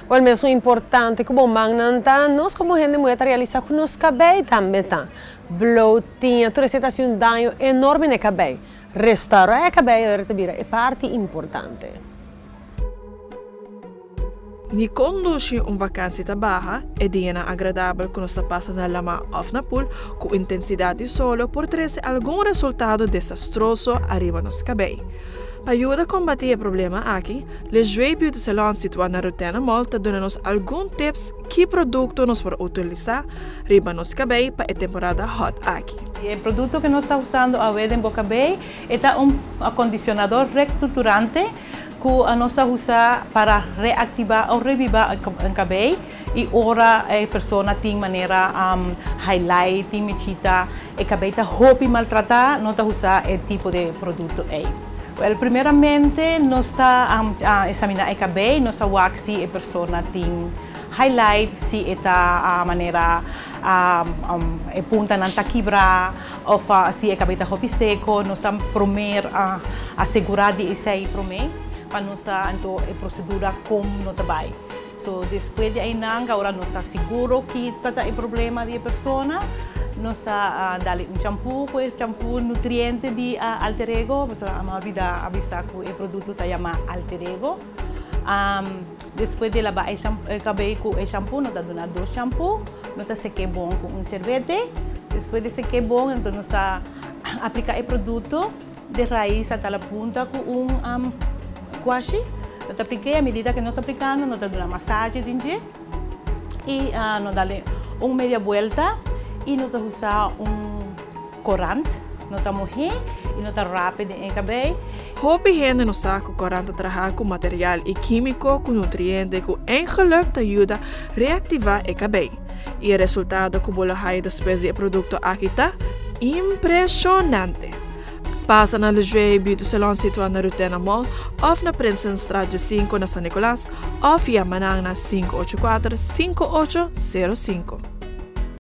Wel, mesun importante ku bo mannan ta, nos komo hende muhé ta realisá ku nos kabei tambe ta blou, tiña, tur esei ta hasi un daño enorme na e kabei. Restaurá e kabei ora ta bira e parti importante. Ni kon dushi un vakansi ta baha, e dianan agradabel ku nos ta pasa na lamá òf na pul ku intensidat di solo por trese algun resultado desastroso ariba nos kabei. Pa yuda kombatí e problema aki, Lejué Beauty Salon situá na Rutena Mall ta duna nos algun tips ki produkto nos por utilisá riba nos kabei pa e temporada hot aki. E produkto ku nos ta usando awe den bo kabei e ta un akondisionador restrukturante ku nos ta usa para reaktivá o revivá e kabei i ora e persona tin manera highlight, tin mechita, e kabei ta hopi maltratá, no ta usa e tipo di produkto ei. Wèl, primeramente nos ta eksaminá e kabei, nos ta wak si e persona tin highlight, si e ta manera e puntanan ta kibrá òf si e kabei ta hopi seko, nos ta promé asegurá di esei promé pa nos sa anto e prosedura kon no ta bai. So despues di einan ora nos ta siguro ki ta ta e problema di e persona, nos ta dal un shampoo ku e shampoo nutriente di Alter Ego, pasobra a olbida avisa ku e produkto ta yama Alter Ego. Despues di laba e kabei ku e shampoo nos ta duna dos shampoo, nos ta sek'é bon ku un serbete, despues di sek'é bon enton nos ta aplika e produkto di rais ata la punta ku un kwashi, nos ta aplik'é a medida ku nos ta aplikando nos ta duna masaje den dje i nos dal un media buelta i nos ta usa un korant, nos ta muhé i nos ta rap'e den e kabei. Hopi hende no sa ku korant ta traha ku material i kímiko ku nutriente ku eigenlik ta yuda reaktivá e kabei. I e resultado ku bo lo haya despues di e produkto aki ta impreshonante! Pasa na Lejué Beauty Salon situá na Rutena Mall òf na Prinsenstraat 5 na San Nicolas òf yama nan na 584 5805.